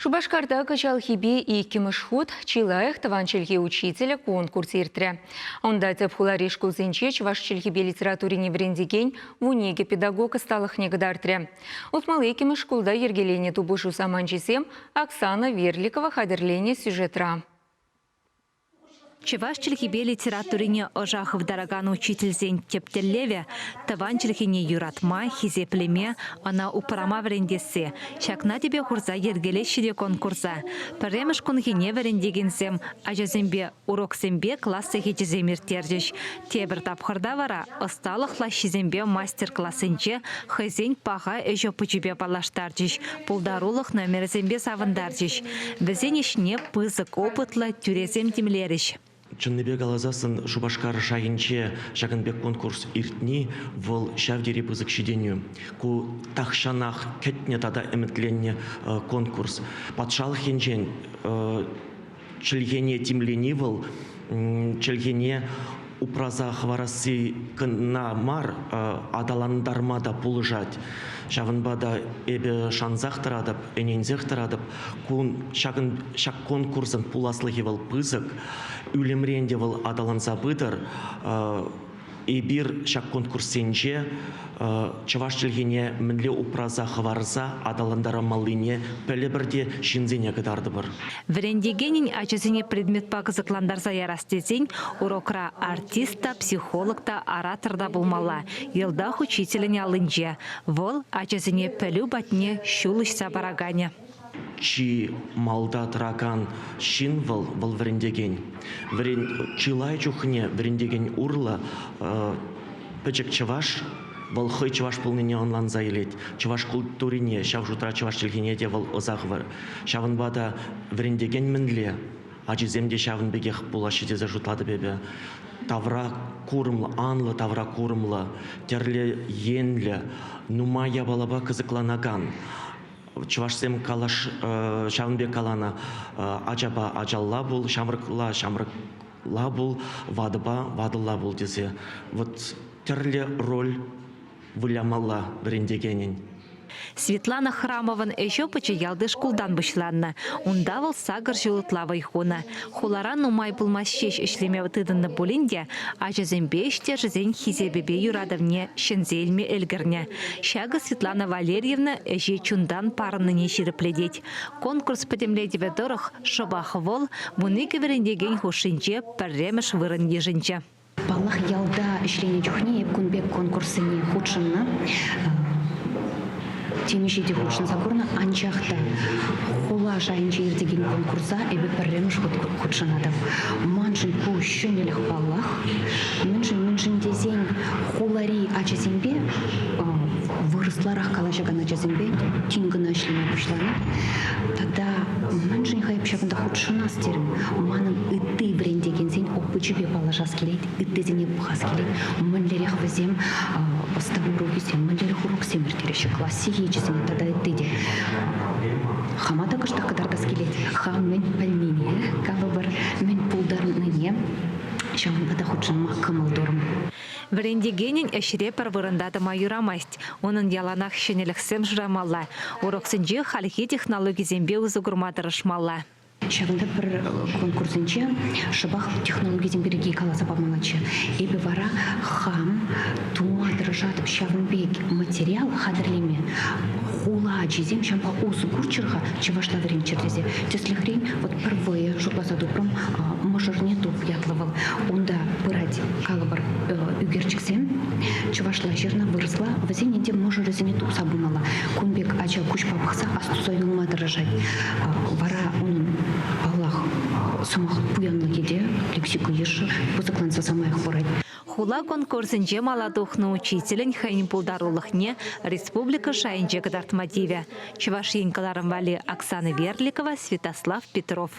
Шупашкарта кӑҫалхипе иккӗмӗш хут Чи лайӑх тӑван чӗлхе учителӗ конкурс иртрӗ. Унта тӗп хулари шкулсенче чӑваш чӗлхипе литературине вӗрентекен 12 педагог ӑсталӑхне кӑтартрӗ. 62-мӗш шкулта йӗркеленӗ тупӑшу саманчӗсем Оксана Верликова хатӗрленӗ сюжетра. Чӑваш чӗлхипе литературине ӑша хывтаракан учительсен тӗп тӗллевӗ – тӑван чӗлхене юратма, хисеплеме, ӑна упрама вӗрентесси. Ҫакна тӗпе хурса йӗркелеҫҫӗ те конкурса. Пӗрремӗш кунхине вӗрентекенсем ачасемпе уроксемпе класс сехечӗсем ирттерчӗҫ. Тепӗр тапхӑрта вара ӑсталӑх лаҫҫисемпе мастер-классенче хӑйсен паха ӗҫ опычӗпе паллаштарчӗҫ, пултарулӑх номерӗсемпе савӑнтарчӗҫ. Вӗсен ӗҫне пысӑк опытлӑ тӳресем тимлерӗҫ. Чӑннипе каласассӑн Шупашкар шайӗнче ҫакӑн пек конкурс иртни вӑл ҫав тери пысӑк ҫитӗнӳ. Ку тахҫанах кӗтнӗ тата ӗмӗтленнӗ конкурс. Патшалӑх енчен чӗлхене тимлени вӑл чӗлхене упраса хӑварасси кӑна мар, аталантарма та пулӑшать. Ҫавӑнпа та эпӗ шансах тӑратӑп, ӗненсех тӑратӑп. Кун ҫакӑн ҫак конкурсӑн пуласлӑхӗ вӑл пысӑк, ӳлӗмрен те вӑл аталанса пытӑр. Эпир ҫак конкурссенче чӑваш чӗлхине мӗнле упраса хӑварса аталантармаллине пӗлӗпӗр те ҫынсене кӑтартӑпӑр. Вӗрентекенӗн ачасене предметпа кӑсӑклантарса ярас тесен урокра артист та, психолог та, оратор та пулмалла. Йӑлтах учителӗн аллинче. Вӑл ачасене пӗлӳ патне ҫул уҫса параканӗ. Чи малта тӑракан ҫын вӑл, вӑл вӗрентекен. Чылай чухне вӗрентекен урлӑ пӗчӗк чӑваш вӑл хӑй чӑваш пулнине ӑнланса илет. Чӑваш культурине, ҫав шутра чӑваш чӗлхине те вӑл ӑса хывать. Ҫавӑнпа та вӗрентекен мӗнле, ачисем те ҫавӑн пекех пулаҫҫӗ тесе шутлатӑп эпӗ. Тавра курӑмлӑ, анлӑ тавра курӑмлӑ, тӗрлӗ енлӗ, нумай япалапа кӑсӑкланакан Чӑвашсем калаш ҫавӑн пек каланӑ: ачапа ачалла пул, ҫамрӑкла ҫамрӑкла пул, ватӑпа ватӑлла пул тесе. Вот тӗрлӗ роль вылямалла вӗрентекенӗн. Светлана Храмован ӗҫ опычӗ ялти шкултан пуҫланнӑ. Унта вӑл сакӑр ҫул ытла вӑй хунӑ. Хулара нумай пулмасть ҫеҫ ӗҫлеме тытӑннӑ пулин те ачасемпе ӗҫтешӗсен хисепӗпе юратӑвне ҫӗнсе илме ӗлкӗрнӗ. Ҫакӑ Светлана Валерьевна ӗҫе чунтан парӑннине ҫирӗплетет. Конкурс пӗтӗмлетӗвӗ тӑрӑх шӑпах вӑл 12 вӗрентекен хушшинче пӗрремӗш вырӑн йышӑнчӗ. Паллах, ялта ӗҫленӗ чухне эп кун пек конкурссене хутшӑннӑ. Темиҫе те хутшӑнса курнӑ, анчах та хула шайӗнче иртекен конкурса эпӗ пӗрремӗш хут хутшӑнатӑп. Маншӑн ку ҫӗнӗлӗх паллах. Мӗншӗн, мӗншӗн тесен хулари ачасемпе вырӑсларах калаҫакан ачасемпе тин кӑна ӗҫлеме пуҫланӑ. Тата мӗншӗн-ха эп ҫакӑнта хутшӑнас терӗм? Манӑн ытти вӗрентекенсен опычӗпе паллашас килет, ыттисене пӑхас килет. Мӗнлерех вӗсем ӑста урокӗсем, мӗнлерех уроксем ирттереҫҫӗ, класс сехечӗсене тата ытти те. Хама та кӑштах кӑтартас килет. Хам мӗн пӗлнине, калӑпӑр, мӗн пултарнине ҫавӑнпа та хутшӑнма кӑмӑл турӑм. Вӗрентекенӗн ӗҫре пӗр вырӑнта тӑма юрамасть. Унӑн яланах ҫӗнӗлӗхсем шырамалла, уроксенче хальхи технологисемпе усӑ курма тӑрӑшмалла. Ҫавӑнта пӗр конкурсӗнче шӑпах технологисем пирки каласа памаллаччӗ. Эпӗ вара хам тума тӑрӑшатӑп ҫавӑн пек материал хатӗрлеме. Хула ачисем ҫавӑнпа усӑ курччӑр-ха чӑвашла вӗренччӗр тесе. Тӗслӗхрен, вот пӗр вӑйӑ шутласа тупрӑм, мӑшӑрне туп ятлӑ вӑл. Унта пырать, калӑпӑр, ӳкерчӗксем чӑвашла ҫырнӑ, вырӑсла. Вӗсен ӗнтӗ мӑшӑрӗсене тупса пымалла. Кун пек ача куҫпа пӑхса астуса юлма тӑрӑшать. Вара унӑн, паллах, сӑмах пуянлӑхӗ те, лексика йышӗ пысӑкланса самаях пырать. Хула конкурсӗнче мала тухнӑ учителӗн хӑйӗн пултарулӑхне республика шайӗнче кӑтартма тивӗ. Чӑваш Ен кӑларӑм валли Оксана Верликова, Святослав Петров.